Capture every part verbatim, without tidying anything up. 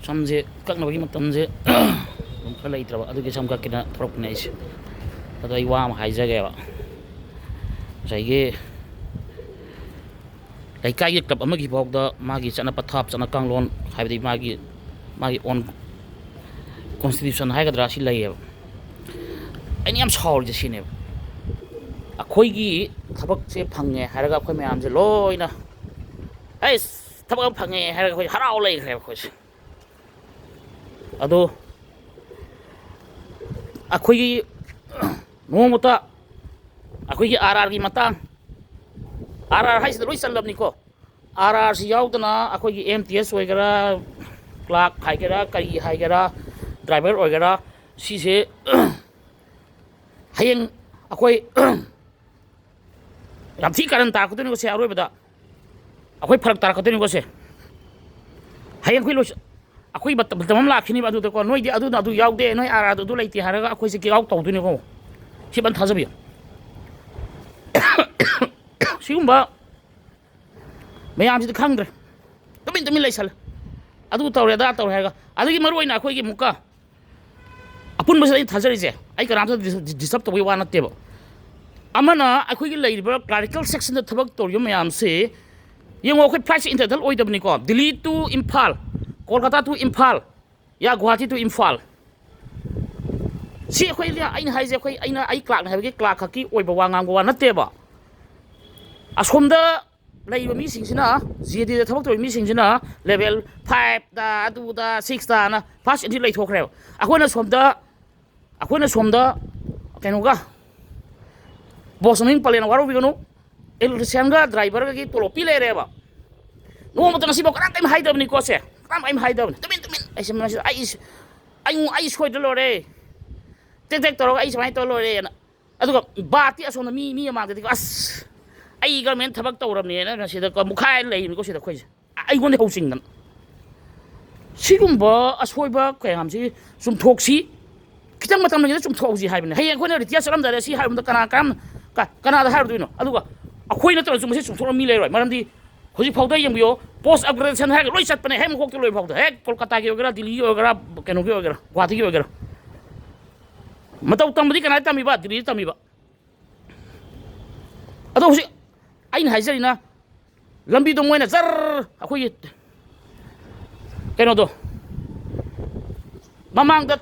ꯁꯝꯁꯦ ꯀꯛꯅꯕꯒꯤ ꯃꯇꯝꯁꯦ ꯑꯗꯨꯝ ꯈꯔ ꯂꯩꯇ꯭ꯔꯕ, ꯑꯗꯨꯒꯤ ꯁꯝ ꯀꯛꯀꯦꯅ ꯊꯣꯛꯂꯛꯄꯅꯦ ꯑꯩꯁꯦ꯫ ꯑꯗꯣ ꯑꯩ ꯋꯥ ꯑꯃ ꯍꯥꯏꯖꯒꯦꯕ꯫ ꯉꯁꯥꯏꯒꯤ ꯂꯩꯀꯥꯏꯒꯤ ꯀ꯭ꯂꯕ ꯑꯃꯒꯤ ꯐꯥꯎꯗ ꯃꯥꯒꯤ ꯆꯠꯅ ꯄꯊꯥꯞ, ꯆꯠꯅ ꯀꯥꯡꯂꯣꯟ, ꯍꯥꯏꯕꯗꯤ ꯃꯥꯒꯤ, ꯃꯥꯒꯤ ꯑꯣꯟ ꯀꯣꯟꯁꯇꯤꯇ꯭ꯌꯨꯁꯟ ꯍꯥꯏꯒꯗ꯭ꯔꯥ, ꯁꯤ ꯂꯩꯌꯦꯕ꯫ ꯑꯩꯅ ꯌꯥꯝ ꯁꯥꯎꯔꯤꯁꯦ ꯁꯤꯅꯦꯕ꯫ ꯑꯩꯈꯣꯏꯒꯤ ꯊꯕꯛꯁꯦ ꯐꯪꯉꯦ ꯍꯥꯏꯔꯒ ꯑꯩꯈꯣꯏ ꯃꯌꯥꯝꯁꯦ ꯂꯣꯏꯅ, "ꯑꯩꯁ, ꯊꯕꯛ ꯑꯃ ꯐꯪꯉꯦ" ꯍꯥꯏꯔꯒ ꯑꯩꯈꯣꯏ ꯍꯔꯥꯎ ꯂꯩꯈ꯭ꯔꯦꯕ ꯑꯩꯈꯣꯏꯁꯦ꯫ ꯑꯗꯣ ꯑꯩꯈꯣꯏꯒꯤ ꯅꯣꯡꯃꯇ ꯑꯩꯈꯣꯏꯒꯤ ꯑꯥꯔ ꯑꯥꯔꯒꯤ ꯃꯇꯥꯡ, ꯑꯥꯔ ꯑꯥꯔ ꯍꯥꯏꯁꯤꯗ ꯂꯣꯏ ꯆꯜꯂꯕꯅꯤꯀꯣ꯫ ꯑꯥꯔ ꯑꯥꯔꯁꯤ ꯌꯥꯎꯗꯅ ꯑꯩꯈꯣꯏꯒꯤ ꯑꯦꯝ ꯇꯤ ꯑꯦꯁ ꯑꯣꯏꯒꯦꯔꯥ, ꯀ꯭ꯂꯥꯔꯛ ꯍꯥꯏꯒꯦꯔꯥ, ꯀꯔꯤ ꯍꯥꯏꯒꯦꯔꯥ, ꯗ꯭ꯔꯥꯏꯚꯔ ꯑꯣꯏꯒꯦꯔꯥ, ꯁꯤꯁꯦ ꯍꯌꯦꯡ ꯑꯩꯈꯣꯏ ꯌꯥꯝ ꯊꯤ ꯀꯥꯔꯟ ꯇꯥꯔꯛꯀꯗꯣꯏꯅꯤꯀꯣ ꯁꯦ, ꯑꯔꯣꯏꯕꯗ ꯑꯩꯈꯣꯏ ꯐꯔꯛ ꯇꯥꯔꯛꯀꯗꯣꯏꯅꯤꯀꯣ ꯁꯦ꯫ ꯍꯌꯦꯡ ꯑꯩꯈꯣꯏ ꯂꯣꯏꯁ-, ꯑꯩꯈꯣꯏ ꯃꯇꯝ, ꯃꯇꯝ ꯑꯃ ꯂꯥꯛꯈꯤꯅꯤꯕ ꯑꯗꯨꯗꯀꯣ, ꯅꯣꯏꯗꯤ ꯑꯗꯨꯅ ꯑꯗꯨ ꯌꯥꯎꯗꯦ, ꯅꯣꯏ ꯑꯥꯔ ꯑꯥꯔꯗ ꯑꯗꯨ ꯂꯩꯇꯦ ꯍꯥꯏꯔꯒ ꯑꯩꯈꯣꯏꯁꯦ ꯀꯤꯛ ꯑꯥꯎꯠ ꯇꯧꯗꯣꯏꯅꯤꯀꯣ꯫ ꯁꯤ ꯐꯖꯅ ꯊꯥꯖꯕꯤꯌꯨ꯫ ꯁꯤꯒꯨꯝꯕ ꯃꯌꯥꯝꯁꯤꯗꯤ ꯈꯪꯗ꯭ꯔꯦ, ꯇꯨꯃꯤꯟ ꯇꯨꯃꯤꯟ ꯂꯩꯁꯜꯂꯦ꯫ ꯑꯗꯨ ꯇꯧꯔꯦ, ꯑꯗꯥ ꯇꯧꯔꯦ ꯍꯥꯏꯔꯒ꯫ ꯑꯗꯒꯤ ꯃꯔꯨ ꯑꯣꯏꯅ ꯑꯩꯈꯣꯏꯒꯤ ꯑꯃꯨꯛꯀ ꯑꯄꯨꯟꯕꯁꯤꯗ ꯑꯩꯅ ꯊꯥꯖꯔꯤꯁꯦ, ꯑꯩ ꯀꯅꯥꯝꯇ ꯗꯤꯁ-, ꯗꯤꯁꯇꯔꯕ ꯇꯧꯕꯒꯤ ꯋꯥ ꯅꯠꯇꯦꯕ꯫ ꯑꯃꯅ ꯑꯩꯈꯣꯏꯒꯤ ꯂꯩꯔꯤꯕ ꯀ꯭ꯂꯥꯔꯤꯀꯦꯜ ꯁꯦꯛꯁꯟꯗ ꯊꯕꯛ ꯇꯧꯔꯤꯕ ꯃꯌꯥꯝꯁꯤ ꯌꯦꯡꯉꯣ, ꯑꯩꯈꯣꯏ ꯐ꯭ꯂꯥꯏꯠꯁꯦ ꯏꯟꯇꯔꯅꯦꯁꯅꯦꯜ ꯑꯣꯏꯗꯕꯅꯤꯀꯣ, ꯗꯤꯜꯂꯤ ꯇꯨ ꯏꯝꯐꯥꯜ, ꯀꯣꯜꯀꯇꯥ ꯇꯨ ꯏꯝꯐꯥꯜ, ꯌꯥ, ꯒꯨꯋꯥꯍꯥꯇꯤ ꯇꯨ ꯏꯝꯐꯥꯜ꯫ ꯁꯤ ꯑꯩꯈꯣꯏ, ꯑꯩꯅ ꯍꯥꯏꯁꯦ, ꯑꯩꯈꯣꯏ, ꯑꯩꯅ, ꯑꯩ ꯀ꯭ꯂꯥꯔꯛꯅꯤ ꯍꯥꯏꯕꯒꯤ ꯀ꯭ꯂꯥꯔꯛ ꯈꯛꯀꯤ ꯑꯣꯏꯕ ꯋꯥ ꯉꯥꯡꯕ ꯋꯥ ꯅꯠꯇꯦꯕ꯫ ꯑꯁꯣꯝꯗ ꯂꯩꯔꯤꯕ ꯃꯤꯁꯤꯡꯁꯤꯅ, ꯖꯦ ꯗꯤꯗ ꯊꯕꯛ ꯇꯧꯔꯤꯕ ꯃꯤꯁꯤꯡꯁꯤꯅ ꯂꯦꯚꯦꯜ ꯐꯥꯏꯚꯇ, ꯑꯗꯨꯗ, ꯁꯤꯛꯁꯇꯅ ꯐꯥꯔꯁ ꯑꯦꯟꯇ꯭ꯔꯤ ꯂꯩꯊꯣꯛꯈ꯭ꯔꯦꯕ꯫ ꯑꯩꯈꯣꯏꯅ ꯁꯣꯝꯗ, ꯑꯩꯈꯣꯏꯅ ꯁꯣꯝꯗ ꯀꯩꯅꯣꯒ, ꯕꯣꯁ ꯃꯃꯤꯡ ꯄꯜꯂꯦꯅ ꯋꯥꯔꯧꯕꯤꯒꯅꯨ, ꯏꯂꯦꯛꯇ꯭ꯔꯤꯁꯤꯌꯥꯟꯒ ꯗ꯭ꯔꯥꯏꯚꯔꯒꯒꯤ ꯇꯣꯂꯣꯞ ꯄꯤ ꯂꯩꯔꯦꯕ꯫ ꯅꯣꯡꯃꯇ ꯉꯁꯤꯐꯥꯎ ꯀꯅꯥꯝ ꯀꯔꯤꯝ ꯍꯥꯏꯗꯕꯅꯤꯀꯣ ꯁꯦ, ꯀꯅꯥꯝ ꯀꯔꯤꯝ ꯍꯥꯏꯗꯕꯅꯤ, ꯇꯨꯃꯤꯟ ꯇꯨꯃꯤꯟ꯫ ꯑꯩꯁꯦ ꯃꯁꯤꯗ ꯑꯩ, ꯑꯩ, ꯑꯩ ꯁꯣꯏꯗ ꯂꯣꯏꯔꯦ, ꯇꯦꯛ ꯇꯦꯛ ꯇꯧꯔꯒ ꯑꯩ ꯁꯨꯃꯥꯏꯅ ꯇꯧꯔ ꯂꯣꯏꯔꯦꯅ꯫ ꯑꯗꯨꯒ ꯕꯥꯠꯇꯤ ꯑꯁꯣꯝꯗ ꯃꯤ, ꯃꯤ ꯃꯃꯥꯡꯗꯗꯤꯀꯣ, "ꯑꯁ, ꯑꯩ ꯒꯔꯃꯦꯟ ꯊꯕꯛ ꯇꯧꯔꯕꯅꯦꯅ" ꯁꯤꯗꯀꯣ ꯃꯨꯛꯈꯥꯏ ꯂꯩꯔꯤꯅꯤꯀꯣ ꯁꯤꯗ ꯑꯩꯈꯣꯏꯁꯦ꯫ ꯑꯩꯉꯣꯟꯗ ꯍꯧ ꯆꯤꯡꯗꯅ꯫ ꯁꯤꯒꯨꯝꯕ ꯑꯁꯣꯏꯕ ꯀꯌꯥꯝꯁꯤ ꯆꯨꯝꯊꯣꯛꯁꯤ, ꯈꯤꯇꯪ ꯃꯇꯝ ꯂꯩꯅ ꯆꯨꯝꯊꯣꯛꯍꯧꯁꯤ ꯍꯥꯏꯕꯅꯤ꯫ ꯍꯌꯦꯡ ꯑꯩꯈꯣꯏꯅ ꯔꯤꯇꯤꯌꯥꯔ ꯆꯠꯂꯝꯗꯥꯏꯗ ꯁꯤ ꯍꯥꯏꯕꯗ ꯀꯅꯥ, ꯀꯔꯝ, ꯀ-, ꯀꯅꯥꯗ ꯍꯥꯏꯔꯨꯗꯣꯏꯅꯣ? ꯑꯗꯨꯒ ꯑꯩꯈꯣꯏ ꯅꯠꯇ꯭ꯔꯒꯁꯨ ꯃꯁꯤ ꯆꯨꯝꯊꯣꯛꯅꯕ ꯃꯤ ꯂꯩꯔꯣꯏ꯫ ꯃꯔꯝꯗꯤ ꯍꯧꯖꯤꯛ ꯐꯥꯎꯗ ꯌꯦꯡꯕꯤꯌꯣ, ꯄꯣꯁ ꯑꯞꯒ꯭ꯔꯦꯗꯦꯁꯟ ꯍꯥꯏꯔꯒ ꯂꯣꯏ ꯆꯠꯄꯅꯦ, ꯍꯦꯛ ꯃꯀꯣꯛꯇ ꯂꯣꯏ ꯐꯥꯎꯗ, ꯍꯦꯛ ꯀꯣꯜꯀꯇꯥꯒꯤ ꯑꯣꯏꯒꯦꯔꯥ, ꯗꯤꯜꯂꯤꯒꯤ ꯑꯣꯏꯒꯦꯔꯥ, ꯀꯩꯅꯣꯒꯤ ꯑꯣꯏꯒꯦꯔꯥ, ꯒꯨꯍꯥꯇꯤꯒꯤ ꯑꯣꯏꯒꯦꯔꯥ꯫ ꯃꯇꯧ ꯇꯝꯕꯗꯤ ꯀꯅꯥ ꯇꯝꯃꯤꯕ? ꯗꯤꯜꯂꯤꯗ ꯇꯝꯃꯤꯕ꯫ ꯑꯗꯣ ꯍꯧꯖꯤꯛ ꯑꯩꯅ ꯍꯥꯏꯖꯔꯤꯅ, ꯂꯝꯕꯤꯗꯣ ꯃꯣꯏꯅ ꯖꯔ ꯑꯩꯈꯣꯏꯒꯤ ꯀꯩꯅꯣꯗꯣ, ꯃꯃꯥꯡꯗ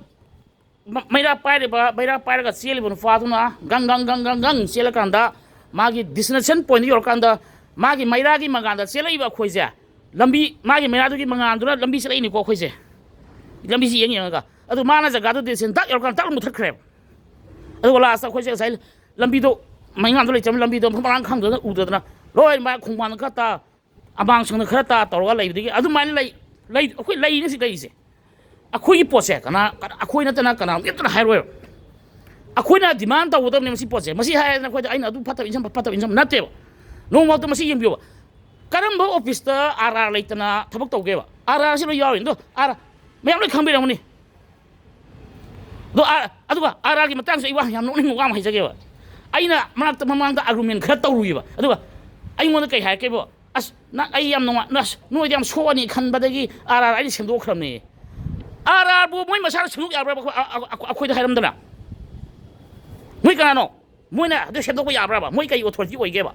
ꯃ-, ꯃꯩꯔꯥ ꯄꯥꯏꯔꯤꯕ, ꯃꯩꯔꯥ ꯄꯥꯏꯔꯒ ꯆꯦꯜꯂꯤꯕ ꯅꯨꯄꯥꯗꯨꯅ ꯒꯪ ꯒꯪ ꯒꯪ ꯒꯪ ꯒꯪ ꯆꯦꯜꯂꯀꯥꯟꯗ, ꯃꯥꯒꯤ ꯗꯤꯁꯇꯤꯅꯦꯁꯟ ꯄꯣꯏꯟꯗ ꯌꯧꯔꯀꯥꯟꯗ, ꯃꯥꯒꯤ ꯃꯩꯔꯥꯒꯤ ꯃꯉꯥꯟꯗ ꯆꯦꯜꯂꯛꯏꯕ ꯑꯩꯈꯣꯏꯁꯦ, ꯂꯝꯕꯤ, ꯃꯥꯒꯤ ꯃꯩꯔꯥꯗꯨꯒꯤ ꯃꯉꯥꯟꯗꯨꯅ ꯂꯝꯕꯤ ꯆꯦꯜꯂꯛꯏꯅꯤꯀꯣ ꯑꯩꯈꯣꯏꯁꯦ, ꯂꯝꯕꯤꯁꯤ ꯌꯦꯡ ꯌꯦꯡꯉꯒ꯫ ꯑꯗꯨ ꯃꯥꯅ ꯖꯒꯥꯗꯨ ꯗꯤꯁꯇꯦꯟꯁ ꯗꯛ ꯌꯧꯔꯀꯥꯟꯗ ꯇꯛ ꯃꯨꯊꯠꯈ꯭ꯔꯦꯕ꯫ ꯑꯗꯨꯒ ꯂꯥꯁꯇ ꯑꯩꯈꯣꯏꯁꯦ ꯉꯁꯥꯏ ꯂꯝꯕꯤꯗꯣ, ꯃꯩꯉꯥꯟꯗꯣ ꯂꯩꯇ꯭ꯔꯕꯅꯤꯅ, ꯂꯝꯕꯤꯗꯣ ꯃꯐꯝ ꯃꯔꯥꯡ ꯈꯪꯗꯗꯅ, ꯎꯗꯗꯅ, ꯂꯣꯏ ꯃꯥ ꯈꯣꯡꯕꯥꯟ ꯈꯔ ꯇꯥ, ꯑꯃꯥꯡꯁꯪꯗ ꯈꯔ ꯇꯥ ꯇꯧꯔꯒ ꯂꯩꯕꯗꯒꯤ ꯑꯗꯨꯃꯥꯏꯅ ꯂꯩ, ꯂꯩ, ꯑꯩꯈꯣꯏ ꯂꯩꯅꯤ ꯁꯤ ꯂꯩꯔꯤꯁꯦ꯫ ꯑꯩꯈꯣꯏꯒꯤ ꯄꯣꯠꯁꯦ ꯀꯅꯥ, ꯀꯅꯥ, ꯑꯩꯈꯣꯏ ꯅꯠꯇꯅ ꯀꯅꯥ ꯑꯝꯇꯅ ꯍꯥꯏꯔꯣꯏꯕ꯫ ꯑꯩꯈꯣꯏꯅ ꯗꯤꯃꯥꯟ ꯇꯧꯒꯗꯕꯅꯤ ꯃꯁꯤ ꯄꯣꯠꯁꯦ꯫ ꯃꯁꯤ ꯍꯥꯏꯔꯗꯅ ꯑꯩꯈꯣꯏꯗ ꯑꯩꯅ ꯑꯗꯨ ꯐꯠꯇꯕ ꯏꯟꯁꯝ, ꯐꯠꯇꯕ ꯏꯟꯁꯝ ꯅꯠꯇꯦꯕ꯫ ꯅꯣꯡꯃ ꯃꯁꯤ ꯌꯦꯡꯕꯤꯌꯣꯕ꯫ ꯀꯔꯝꯕ ꯑꯣꯐꯤꯁꯇ ꯑꯥꯔ ꯑꯥꯔ ꯂꯩꯇꯅ ꯊꯕꯛ ꯇꯧꯒꯦꯕ? ꯑꯥꯔ ꯑꯥꯔꯁꯤ ꯂꯣꯏ ꯌꯥꯎꯔꯤꯅꯤ꯫ ꯑꯗꯣ ꯑꯥꯔ ꯃꯌꯥꯝ ꯂꯣꯏ ꯈꯪꯕꯤꯔꯝꯒꯅꯤ꯫ ꯑꯗꯣ ꯑꯥꯔ-, ꯑꯗꯨꯒ ꯑꯥꯔ ꯑꯥꯔꯒꯤ ꯃꯇꯥꯡꯁꯦ ꯑꯩ ꯋꯥ ꯌꯥꯝ ꯅꯣꯛꯅꯤꯡꯕ ꯋꯥ ꯑꯃ ꯍꯥꯏꯖꯒꯦꯕ꯫ ꯑꯩꯅ ꯃꯔꯛꯇ ꯃꯃꯥꯡꯗ ꯑꯥꯔꯒꯨꯃꯦꯟ ꯈꯔ ꯇꯧꯔꯨꯏꯕ꯫ ꯑꯗꯨꯒ ꯑꯩꯉꯣꯟꯗ ꯀꯩ ꯍꯥꯏꯔꯛꯀꯦꯕꯣ? "ꯑꯁ, ꯅꯪ, ꯑꯩ ꯌꯥꯝ ꯅꯨꯡꯉꯥꯏ, ꯑꯁ, ꯅꯣꯏꯗꯤ ꯌꯥꯝ ꯁꯣꯛꯑꯅꯤ ꯈꯟꯕꯗꯒꯤ ꯑꯥꯔ ꯑꯥꯔ ꯑꯩꯅ ꯁꯦꯝꯗꯣꯛꯈ꯭ꯔꯕꯅꯦ꯫" ꯑꯥꯔ ꯑꯥꯔꯕꯨ ꯃꯣꯏ ꯃꯁꯥꯅ ꯁꯦꯝꯗꯣꯛ ꯌꯥꯕ꯭ꯔꯕ? ꯑꯩꯈꯣꯏ-, ꯑ-, ꯑ-, ꯑ-, ꯑꯩꯈꯣꯏꯗ ꯍꯥꯏꯔꯝꯗꯅ? ꯃꯣꯏ ꯀꯅꯥꯅꯣ? ꯃꯣꯏꯅ ꯑꯗꯨ ꯁꯦꯝꯗꯣꯛꯄ ꯌꯥꯕ꯭ꯔꯕ? ꯃꯣꯏ ꯀꯩ ꯑꯣꯊꯣꯔꯤꯇꯤ ꯑꯣꯏꯒꯦꯕ?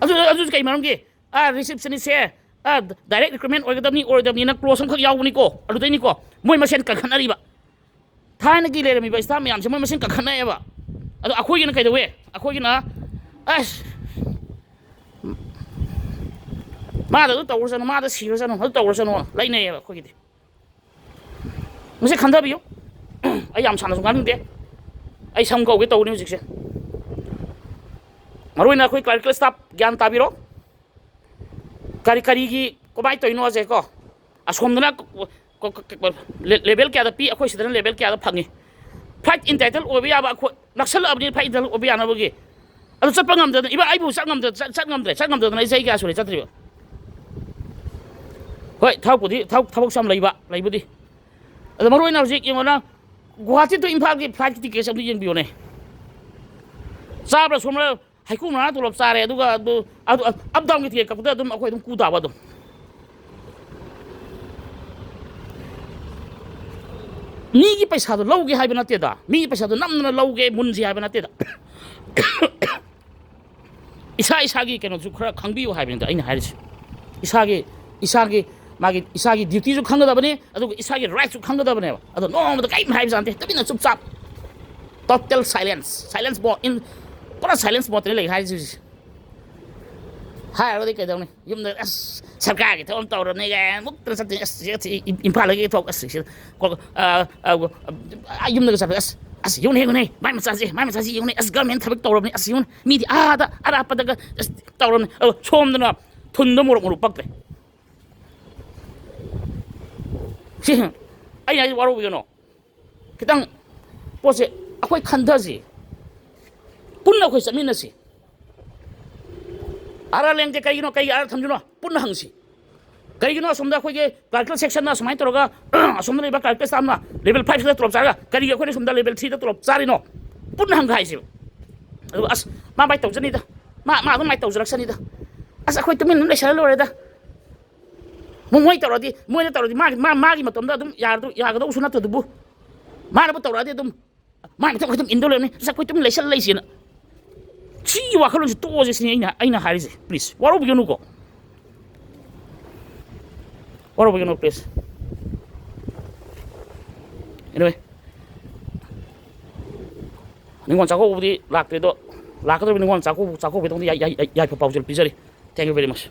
ꯑꯗꯨ, ꯑꯗꯨꯁꯨ ꯀꯩ ꯃꯔꯝꯒꯤ? ꯑꯥ, ꯔꯤꯁꯤꯞꯁꯅꯤꯁꯁꯦ, ꯑꯥ, ꯗꯥꯏꯔꯦꯛ ꯔꯤꯀ꯭ꯔꯨꯠꯃꯦꯟ ꯑꯣꯏꯒꯗꯕꯅꯤ, ꯑꯣꯏꯔꯣꯏꯗꯕꯅꯤꯅ ꯀ꯭ꯂꯣꯖ ꯑꯃꯈꯛ ꯌꯥꯎꯕꯅꯤꯀꯣ, ꯑꯗꯨꯗꯩꯅꯤꯀꯣ꯫ ꯃꯣꯏ ꯃꯁꯦꯟ ꯀꯟꯈꯠꯅꯔꯤꯕ꯫ ꯊꯥꯏꯅꯒꯤ ꯂꯩꯔꯝꯃꯤꯕ ꯁ꯭ꯇꯥꯐ ꯃꯌꯥꯝꯁꯦ ꯃꯣꯏ ꯃꯁꯦꯟ ꯀꯟꯈꯠꯅꯩꯑꯕ꯫ ꯑꯗꯣ ꯑꯩꯈꯣꯏꯒꯤꯅ ꯀꯩꯗꯧꯋꯦ? ꯑꯩꯈꯣꯏꯒꯤꯅ, "ꯑꯁ, ꯃꯥꯗ ꯑꯗꯨ ꯇꯧꯔꯁꯅꯨ, ꯃꯥꯗ ꯁꯤꯔꯁꯅꯨ, ꯑꯗꯨ ꯇꯧꯔꯁꯅꯨ" ꯂꯩꯅꯩꯌꯦꯕ ꯑꯩꯈꯣꯏꯒꯤꯗꯤ꯫ ꯃꯁꯤ ꯈꯟꯊꯕꯤꯌꯨ꯫ ꯑꯩ ꯌꯥꯝ ꯁꯥꯡꯅꯁꯨ ꯉꯥꯡꯅꯤꯡꯗꯦ꯫ ꯑꯩ ꯁꯝ ꯀꯧꯒꯦ ꯇꯧꯕꯅꯤ ꯍꯧꯖꯤꯛꯁꯦ꯫ ꯃꯔꯨ ꯑꯣꯏꯅ ꯑꯩꯈꯣꯏ ꯀ꯭ꯂꯥꯔꯤꯀꯦꯜ ꯁ꯭ꯇꯥꯐ ꯒ꯭ꯌꯥꯟ ꯇꯥꯕꯤꯔꯣ꯫ ꯀꯔꯤ, ꯀꯔꯤꯒꯤ, ꯀꯃꯥꯏꯅ ꯇꯧꯔꯤꯅꯣꯁꯦ ꯀꯣ? ꯑꯁꯣꯝꯗꯅ ꯀ-, ꯀ-, ꯀ-, ꯀ-, ꯂꯦ-, ꯂꯦꯚꯦꯜ ꯀꯌꯥꯗ ꯄꯤ, ꯑꯩꯈꯣꯏ ꯁꯤꯗꯅ ꯂꯦꯚꯦꯜ ꯀꯌꯥꯗ ꯐꯪꯉꯤ? ꯐ꯭ꯂꯥꯏꯠ ꯏꯟꯇꯥꯏꯇꯜ ꯑꯣꯏꯕ ꯌꯥꯕ ꯑꯩꯈꯣꯏ ꯅꯛꯁꯜꯂꯛꯑꯕꯅꯤꯅ ꯐ꯭ꯂꯥꯏꯠ ꯏꯟꯇꯥꯏꯇꯜ ꯑꯣꯏꯕ ꯌꯥꯅꯕꯒꯤ꯫ ꯑꯗꯨ ꯆꯠꯄ ꯉꯝꯗꯅ, ꯏꯕꯥ ꯑꯩꯕꯨ ꯆꯠ ꯉꯝꯗ-, ꯆꯠ-, ꯆꯠ ꯉꯝꯗ꯭ꯔꯦ, ꯆꯠ ꯉꯝꯗꯗꯅ ꯑꯩ ꯆꯍꯤ ꯀꯌꯥ ꯁꯨꯔꯦ ꯆꯠꯇ꯭ꯔꯤꯕ? ꯍꯣꯏ, ꯊꯕꯛꯄꯨꯗꯤ, ꯊꯕꯛ, ꯊꯕꯛꯁꯨ ꯌꯥꯝ ꯂꯩꯕ, ꯂꯩꯕꯨꯗꯤ꯫ ꯑꯗꯣ ꯃꯔꯨ ꯑꯣꯏꯅ ꯍꯧꯖꯤꯛ ꯌꯦꯡꯉꯣ ꯅꯪ, ꯒꯨꯍꯥꯇꯤ to ꯏꯝꯐꯥꯜꯒꯤ ꯐ꯭ꯂꯥꯏꯠꯀꯤ ꯇꯤꯀꯦꯠꯁꯦ ꯑꯝꯇ ꯌꯦꯡꯕꯤꯌꯣꯅꯦ꯫ ꯆꯥꯕ꯭ꯔꯥ ꯁꯣꯝꯕ꯭ꯔꯥ ꯍꯩꯀ꯭ꯔꯨ ꯃꯅꯥ ꯇꯣꯂꯣꯞ ꯆꯥꯔꯦ, ꯑꯗꯨꯒ ꯑꯗꯨ ꯑꯗꯨ ꯑꯞ ꯗꯥꯎꯟꯒꯤ ꯇꯤꯀꯦꯠ ꯀꯛꯄꯗ ꯑꯗꯨꯝ ꯑꯩꯈꯣꯏ ꯑꯗꯨꯝ ꯀꯨ ꯇꯥꯕ ꯑꯗꯨꯝ꯫ ꯃꯤꯒꯤ ꯄꯩꯁꯥꯗꯣ ꯂꯧꯒꯦ ꯍꯥꯏꯕ ꯅꯠꯇꯦꯗ, ꯃꯤꯒꯤ ꯄꯩꯁꯥꯗꯣ ꯅꯝꯗꯅ ꯂꯧꯒꯦ ꯃꯨꯟꯁꯤ ꯍꯥꯏꯕ ꯅꯠꯇꯦꯗ꯫ ꯏꯁꯥ ꯏꯁꯥꯒꯤ ꯀꯩꯅꯣꯁꯨ ꯈꯔ ꯈꯪꯕꯤꯌꯨ ꯍꯥꯏꯕꯅꯤꯗ ꯑꯩꯅ ꯍꯥꯏꯔꯤꯁꯦ꯫ ꯏꯁꯥꯒꯤ ꯏꯁꯥꯒꯤ ꯃꯥꯒꯤ ꯏꯁꯥꯒꯤ ꯗ꯭ꯌꯨꯇꯤꯁꯨ ꯈꯪꯒꯗꯕꯅꯤ, ꯑꯗꯨꯒ ꯏꯁꯥꯒꯤ ꯔꯥꯏꯠꯁꯨ ꯈꯪꯒꯗꯕꯅꯦꯕ꯫ ꯑꯗꯣ ꯅꯣꯡꯃꯗ ꯀꯔꯤꯝ ꯍꯥꯏꯕ ꯖꯥꯠ ꯅꯠꯇꯦ, ꯇꯨꯃꯤꯟꯅ ꯆꯨꯞꯆꯥꯞ, total silence, silence mode in, ꯄꯨꯔꯥ silence modeꯇꯅꯤ ꯂꯩ ꯍꯥꯏꯔꯤꯁꯤ ꯍꯧꯖꯤꯛ꯫ ꯍꯥꯏꯔꯨꯔꯗꯤ ꯀꯩꯗꯧꯅꯤ? ꯌꯨꯝꯗ ꯑꯁ ꯁꯔꯀꯥꯔꯒꯤ ꯊꯕꯛ ꯑꯃ ꯇꯧꯔꯅꯤ ꯀꯥꯏꯅ ꯃꯨꯛꯇꯅ ꯆꯠꯇꯣꯏꯅꯤ꯫ ꯑꯁ ꯁꯤ- ꯁꯤ ꯏꯝꯐꯥꯜꯗꯒꯤ ꯊꯣꯛ ꯑꯁ ꯁꯤꯗ ꯀꯣ- ꯑ- ꯑ- ꯑ- ꯌꯨꯝꯗꯒ ꯆꯠꯄ ꯑꯁ ꯑꯁ ꯌꯦꯡꯉꯨꯅꯦ ꯌꯦꯡꯉꯨꯅꯦ ꯃꯥꯏ ꯃꯆꯥꯁꯦ ꯃꯥꯏ ꯃꯆꯥꯁꯦ ꯌꯦꯡꯉꯨꯅꯦ ꯑꯁ ꯒꯃꯦꯟ ꯊꯕꯛ ꯇꯧꯔꯕꯅꯤ ꯑꯁ ꯌꯦꯡꯉꯨꯅꯦ ꯃꯤꯗꯤ ꯑꯥꯗ ꯑꯔꯥꯞꯄꯗꯒ ꯑꯁ ꯇꯧꯔꯕꯅꯤ ꯑ, ꯁꯣꯝꯗꯅ ꯊꯨꯟꯗ ꯃꯣꯔꯣꯛ ꯃꯔꯨ ꯄꯛꯇ꯭ꯔꯦ꯫ ꯁꯤ ꯑꯩꯅ ꯍꯥꯏꯁꯦ ꯋꯥꯔꯧꯕꯤꯒꯅꯣ꯫ ꯈꯤꯇꯪ ꯄꯣꯠꯁꯦ ꯑꯩꯈꯣꯏ ꯈꯟꯊꯁꯤ, ꯄꯨꯟꯅ ꯑꯩꯈꯣꯏ ꯆꯠꯃꯤꯟꯅꯁꯤ꯫ ꯑꯥꯔ ꯑꯥꯔ ꯂꯦꯡꯁꯦ ꯀꯩꯒꯤꯅꯣ, ꯀꯩꯒꯤ ꯑꯥꯔ ꯑꯥꯔ ꯊꯝꯗꯣꯏꯅꯣ? ꯄꯨꯟꯅ ꯍꯪꯁꯤ꯫ ꯀꯩꯒꯤꯅꯣ ꯑꯁꯣꯝꯗ ꯑꯩꯈꯣꯏꯒꯤ clerical sectionꯅ ꯁꯨꯃꯥꯏꯅ ꯇꯧꯔꯒ ꯑꯁꯣꯝꯗ ꯂꯩꯕ clerical staffꯅ level fiveꯁꯤꯗ ꯇꯣꯂꯣꯞ ꯆꯥꯔꯒ ꯀꯔꯤꯒꯤ ꯑꯩꯈꯣꯏꯅ ꯁꯣꯝꯗ level threeꯗ ꯇꯣꯂꯣꯞ ꯆꯥꯔꯤꯅꯣ? ꯄꯨꯟꯅ ꯍꯪꯒ ꯍꯥꯏꯁꯦꯕ꯫ ꯑꯗꯨꯒ ꯑꯁ ꯃꯥ ꯃꯥꯏ ꯇꯧꯖꯅꯤꯗ, ꯃꯥ ꯃꯥ ꯑꯗꯨꯝ ꯃꯥꯏ ꯇꯧꯖꯔꯛꯁꯅꯤꯗ, ꯑꯁ ꯑꯩꯈꯣꯏ ꯇꯨꯃꯤꯟꯅ ꯑꯗꯨꯝ ꯂꯩꯁꯜꯂ ꯂꯣꯏꯔꯦꯗ, ꯃꯣꯏ ꯇꯧꯔꯗꯤ, ꯃꯣꯏꯅ ꯇꯧꯔꯗꯤ ꯃꯥꯒꯤ ꯃꯥ ꯃꯥꯒꯤ ꯃꯇꯣꯝꯗ ꯑꯗꯨꯝ ꯌꯥꯔꯗꯧ- ꯌꯥꯒꯗꯧꯁꯨ ꯅꯠꯇꯗꯨꯕꯨ, ꯃꯥꯅꯕꯨ ꯇꯧꯔꯛꯑꯗꯤ ꯑꯗꯨꯝ ꯃꯥꯏ ꯃꯊꯧ ꯑꯗꯨꯝ ꯏꯟꯗꯧ ꯂꯩꯔꯝꯅꯤ꯫ ꯑꯁ ꯑꯩꯈꯣꯏ ꯇꯨꯃꯤꯟ ꯂꯩꯁꯜꯂ ꯂꯩꯁꯦꯅ ꯁꯤꯒꯤ ꯋꯥꯈꯜꯂꯣꯟꯁꯤ ꯇꯣꯛꯑꯁꯦ ꯁꯤꯅꯤ ꯑꯩꯅ ꯑꯩꯅ ꯍꯥꯏꯔꯤꯁꯦ꯫ Please ꯋꯥꯔꯧꯕꯤꯒꯅꯨꯀꯣ, ꯋꯥꯔꯧꯕꯤꯒꯅꯨ please꯫ Anyway, ꯅꯤꯉꯣꯜ ꯆꯥꯛꯀꯧꯕꯗꯤ ꯂꯥꯛꯇ꯭ꯔꯦ ꯑꯗꯣ, ꯂꯥꯛꯀꯗꯧꯔꯤꯕ ꯅꯤꯉꯣꯜ ꯆꯥꯛꯀꯧꯕ ꯆꯥꯛꯀꯧꯕꯒꯤꯗꯃꯛꯇ ꯌꯥꯏ- ꯌꯥꯏ- ꯌꯥꯏꯐ ꯄꯥꯎꯖꯦꯜ ꯄꯤꯖꯔꯤ꯫ Thank you very much꯫